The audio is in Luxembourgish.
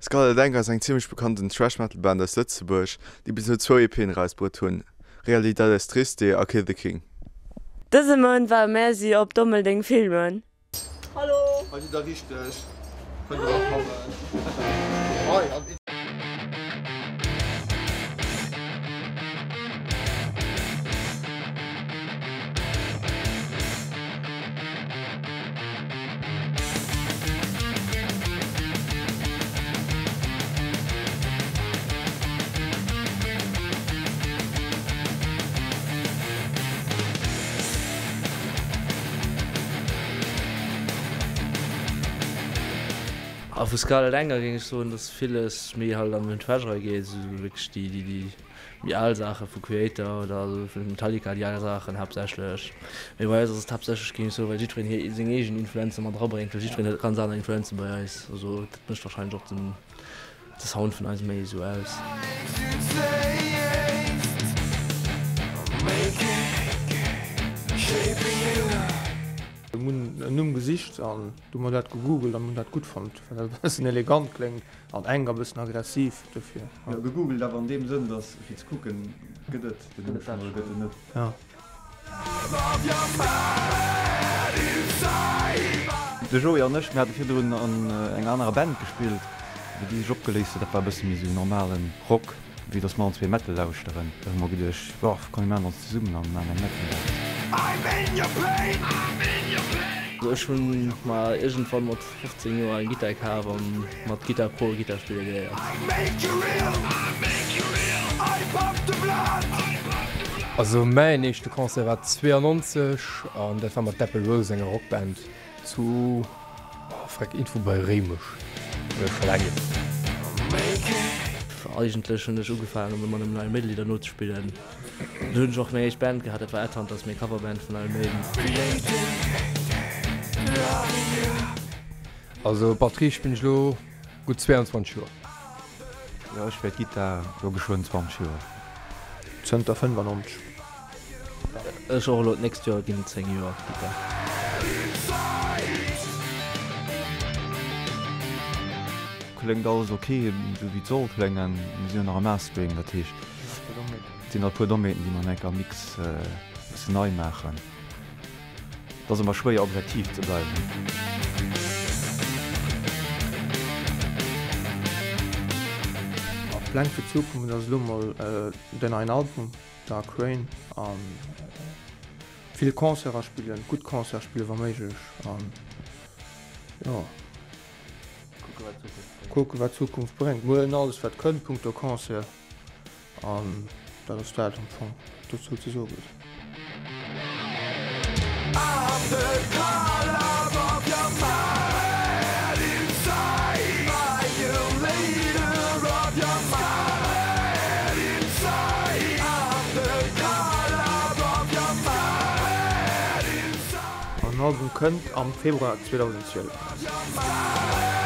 Scarlet Anger ass eng zimmlech bekannten Thrash Metal Band aus Lëtzebuerg, déi bis elo zwou EPen erausbruet hunn, Realidad es Triste a Kill the King. Dëse Mount ware mär si op Dommeldeng filmen. Hallo! Hei sidd der richteg, kënnt erakommen. A vu Scarlet Anger géing ech soen, dass villes méi halt an den Trash erageet, esou wierklech déi, déi, déi al Saache vu Kreator oder vun Metallica, déi al Saachen haaptsächlech. Mee bei eis ass et haaptsächlech, géing ech soen, well jiddwereen hir seng eegen Influenze mat erabréngt, well jiddwereen huet ganz aner Influenze bei eis. Also dat mécht warscheinlech och den de Sound vun eis méi esou aus. Mir hunn en Numm gesicht an du hu mer dat gegoogelt an hunn dat gutt fonnt, well dat e bëssen elegant kléngt an enk a bëssen aggressiv dofir. Jo, gegoogelt awer an deem Sënn, dass fir ze kucken, gëtt et den Numm schonn oder gëtt et net. Jo. De Joé an ech, mir hate virdrun an enger anerer Band gespillt, wéi déi sech opgeléist huet. Dat war e bësse méi esou normale Rock, wéi datt mer allen zwee Metal lauschteren. Da hu mer geduecht, boah, komm mir maachen ons zesummen an maachen eng Metal-Band. Ech hunn mer iergendwann mat 15 Joer eng Gittar kaf an mat Guitar Pro Gittar spille geléiert. Also mäin éischte Concert war 92 an dat war mat Dapple Rose, enger Rockband zu, oh freck, iergendwou bei Réimech, scho laang hier. Eigentlech hunn ech ugefaangen ëmmer nëmmen Iron Maiden Lidder nozespillen. Du hunn ech och meng éischt Band gehat, dat war Headhunters, meng Coverband vun Iron Maiden. Also Batterie spillen ech elo gutt 22 Joer. Jo, ech wäert Gittar elo geschwënn 20 Joer. Zënter 95. Ech och elo, d'nächst Joer ginn et 10 Joer Gittar. Kléngt alles ok, esou wéi et soll kléngen. Mir sinn jo nach am Mastering, dat heescht et sinn nach e puer Dommheeten, déi mer nach enker am Mix e bëssen nei maachen. Et ass ëmmer schwéier objektiv ze bleiwen. Pläng fir d'Zukunft ass elo mol den neien Album Dark Reign an vill Concerter spillen, gutt Concerte spillen wa méiglech an jo kucke wat d'Zukunft bréngt. Mir huelen alles wat kënnt punkto Concert. An dat ass dat am Fong, wat dozou ze soe gëtt. An Album kënnt am Februar 2012 eraus.